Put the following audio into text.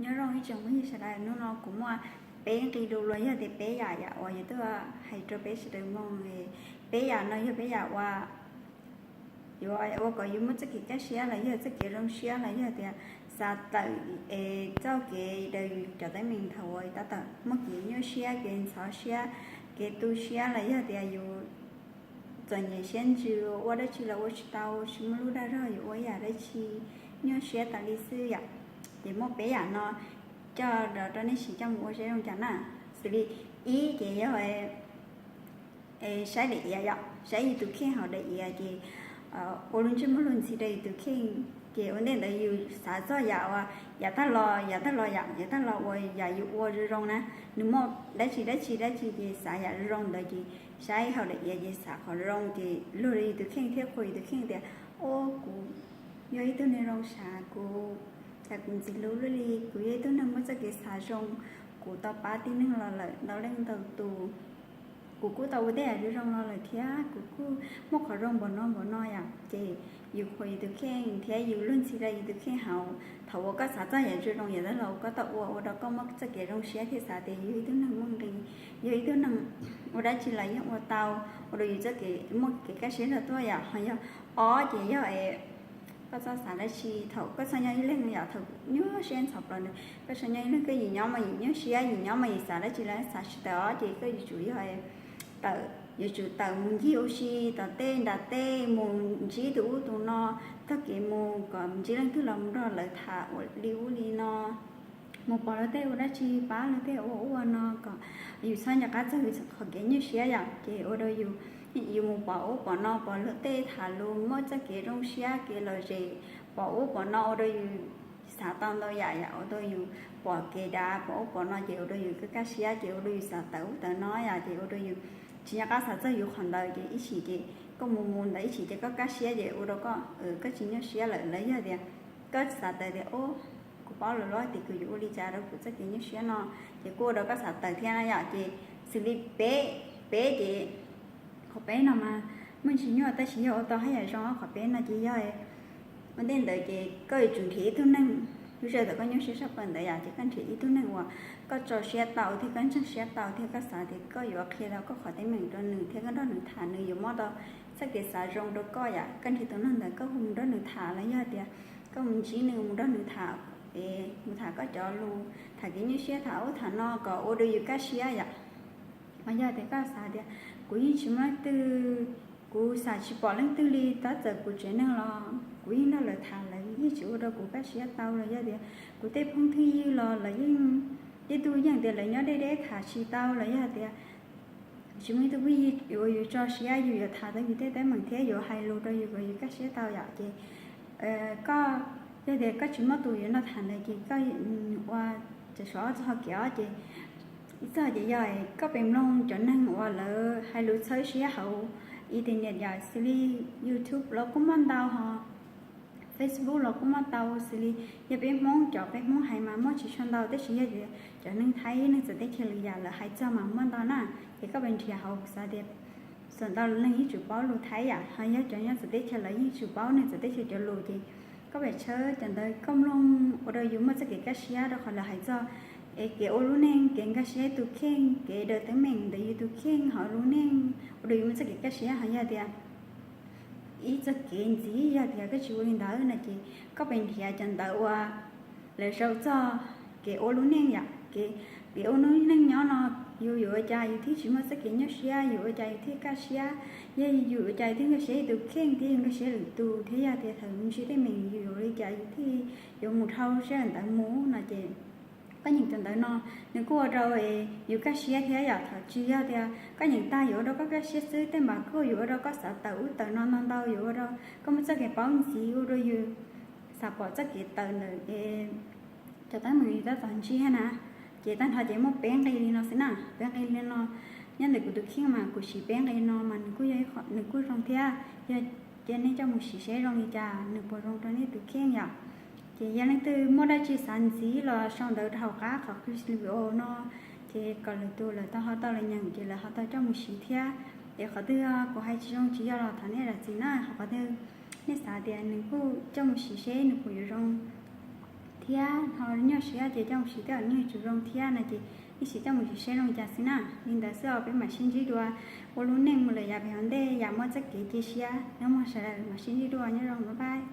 Nyob zoo ib tsoom phooj ywg sawv daws, hnub no kuv muaj peb nqe lus los yog tias peb yam yam uas yuav tuaj hais rau peb sawv daws mloog. Peb yam no yog peb yam uas yuav ua kom yus muaj txoj kev kaj siab los yog txoj kev zoo siab los yog tias xav tawm es txoj kev daws yus cov teeb meem thaum uas tab tom muaj kev nyuaj siab, kev ntxhov siab, kev tu siab los yog tias yus txom nyem siab ntsws, ua dab tsi los ua tsis tau, tsis muaj lub dag zog yuav ua ib yam dab tsi, nyuaj siab tas li xwb yom. Ces muaj peb yam no coj los rau nej siv coj mus ua seb zoo cas na. Xws li ib ces yog saib daim iav yom, saib yus tus kheej hauv daim iav ces ua lub ntsej muag luag ntxhi rau yus tus kheej. Ces ua ntej ntawd yus xav txog yam uas yav tag los, yav tag los yom, yav tag los uas yam yus ua zoo zoo na, nws muaj dab tsi dab tsi dab tsi ces xav yam zoo zoo ntawd ces saib hauv daim iav ces xav qhov zoo ces luag rau yus tus kheej thiab qhuas yus tus kheej tias, o, kuv yog ib tug neeg zoo sav, kuv cas kuv ntxim hlub luaj li, kuv yog ib tug neeg muaj txoj kev xav zoo, kuv tau pab tib neeg los lawm ntau leej ntau tus, kuv kuj tau ua tej yam zoo zoo los lawm thiab kuv kuj muaj qhov zoo npaum no npaum no yom. Ces yus qhuas yus tus kheej thiab yus luag ntxhi rau yus tus kheej hauv thaum uas koj xav txog yam zoo zoo yav tag los koj tau ua, ua rau koj muaj txoj kev zoo siab thiab xav tias yus yog ib tug neeg muaj nqis, yog ib tug neeg ua dab tsi los yeej ua tau, ua rau yus txoj kev muaj kev kaj siab nrog tuaj yom. Ho yog ob ces yog koj txhob xav dab tsi thaum koj txhob nyob ib leeg yom, thaum nyuaj siab ntxhov plaws nws koj txhob nyob ib leeg, koj yim nyob mas yim nyuaj siab, yim nyob mas yim xav dab tsi los xav tsis tawm os. Ces koj yuav tsum yog tawm, yuav tsum tawm mus ncig ua si tom tej nram tej, mus ntsib tus ub tus no, txoj kev mus kom ntsib leej twg los mus nrog lawv tham ua li ub li no, mus pom luag tej ua dab tsi, pab luag tej ua ub ua no kom yus txhob nco qab txog yus qhov kev nyuaj siab yom. Ces ua rau yus, yus mus pom ub pom no, pom luag tej tham lus muaj txoj kev zoo siab kev lom zem, pom ub pom no ua rau yus xav tau ntau yam yom, ua rau yus pom kev dav pom ub pom no ces ua rau yus kaj kaj siab ces ua rau yus xav tawm ub tawm no yom, ces ua rau yus tsis nco qab xav txog yus qhov ntawd ces ib chim ces koj mus mus ntawd ib chim ces koj kaj siab ces ua rau koj, koj tsis nyuaj siab lawm los yog tias koj xav tawm tias, o, kuv paub lawm los tias kuv yuav ua li cas rau kuv txoj kev nyuaj siab no, ces kuj ua rau koj xav tawm thiab na yom. Ces xws li peb, peb ces qhov peb no mas muaj ntsis nyuaj tab sis yog ua tau haj yam zoo. Qhov peb no ces yog ua ntej ntawd ces koj yuav tsum nrhiav ib tug neeg, lub sij hawm thaum koj nyuaj siab tshaj plaws ntawd yom, ces koj nrhiav ib tug neeg uas koj tso siab tau thiab koj ntseeg siab tau thiab koj xav tias koj yuav qhia tau koj qhov teeb meem rau nws thiab koj nrog nws tham nws yuav muab tau txoj kev xav zoo rau koj yom. Koj nrhiav tus neeg ntawd koj hu mus nrog nws tham los yog tias koj mus ntsib nws mus nrog nws tham, es mus tham koj cov lus, tham kev nyuaj siab, tham ub tham no kom ua rau yus kaj siab yom. Mas yog tias koj xav tias kuv yeej tsis muaj leej twg, kuv xav tsis pom leej twg li, tab txawm kuv tsev neeg los kuv yeej nrog lawv tham, lawv yeej tsis ua rau kuv kaj siab tau los yog tias kuv tej phooj ywg los lawv yeej, tej tug yeej tias lawv nyob deb deb tham tsis tau los yog tias tsis muaj ib tug phooj ywg uas yus tso siab yus yuav tham tau yus tej teeb meem thiab yuav hais lus rau yus kom yus kaj siab tau yom. Ces koj, yog tias koj tsis muaj tus yuav nrog tham ntawd ces koj ua, txawm suav ob txog kev os ces ib txog ces yog koj pem mloog cov neeg uas lawv hais lus txhawb siab hauv internet yom, xws li YouTube los kuj muaj ntau ho Facebook los kuj muaj ntau, xws li yog peb Hmoob cov peb Hmoob hais mas muaj tsis tshua ntau tab sis yog cov neeg Thaib neeg txawv teb chaws lwm yam lawv hais txog mas muaj ntau na. Ces koj pem nrhiav hauv xav tias xam ntau neeg yeej tsuas paub lus Thaib yam, ho yog cov nyob txawv teb chaws lawv yeej tsuas paub neeg txawv teb chaws cov lus ces koj pem tshawb cov ntawd koj mloog ua rau yus muaj txoj kev kaj siab rau qhov lawv hais txog es kev ua lub neej, kev nkag siab tus kheej, kev daws teeb meem ntawm yus tus kheej hauv lub neej ua rau yus muaj txoj kev kaj siab. Ho yog tias ib txoj kev ntxiv yog tias koj tsis ua li ntawd no ces koj pem nrhiav cov ntawd uas lawv sau txog kev ua lub neej yom, kev, kev ua lub neej nyob no yus yuav ua cas yus thiaj tsis muaj txoj kev nyuaj siab, yus ua cas yus thiaj kaj siab, yog yus ua cas yus thiaj nkag siab yus tus kheej thiab yus nkag siab lwm tus thiab yog tias thaum yus ntsib teeb meem yus yuav ua li cas yus thiaj yuav mus dhau sab ntawd mus no ces koj nyeem cov ntawd no nws kuj ua rau yus kaj siab thiab yom. Thaum tsis yog tias koj nyeem tag yuav ua rau koj kaj siab xwb, tej npam kuj yuav ua rau koj xav tawm ub tawm no ntau ntau, yuav ua rau koj muaj txoj kev paub ntxiv ua rau yus xav pom txoj kev tawm ntawm cov teeb meem yus tab tom ntsib na. Ces tag nrho ces muaj peb nqe li no xwb na, peb nqe li no. Nyob ntawm kuv tus kheej mas kuv siv peb nqe no mas nws kuj yog ib qho nws kuj zoo thiab, yog cia nej coj mus siv seb zoo li cas, nws puas zoo rau nej tus kheej yom. Ces yog leej twg muaj dab tsi xav ntxiv los sau ntawv rau hauv qab qhov clip video no, ces kom lwm tus lawv tau ho tau los nyeem ces lawv ho tau coj mus siv thiab. Es qhov twg kuv hais tsis zoo tsis yog los thov nej zam txim na, ho qhov twg nej xav tias nws kuj coj mus siv seb nws puas yuav zoo thiab ho nyuaj siab ces coj mus siv tej yam nyuag tsum zoo thiab no ces ib sim coj mus siv seb zoo li cas xwb na. Li ntawd xwb os, peb mam sib ntsib dua ua lub neej mus lawm yav pem hauv ntej, yam muaj txoj kev cia siab nawb mog sawv daws, mam sib ntsib dua, nyob zoo, bye bye.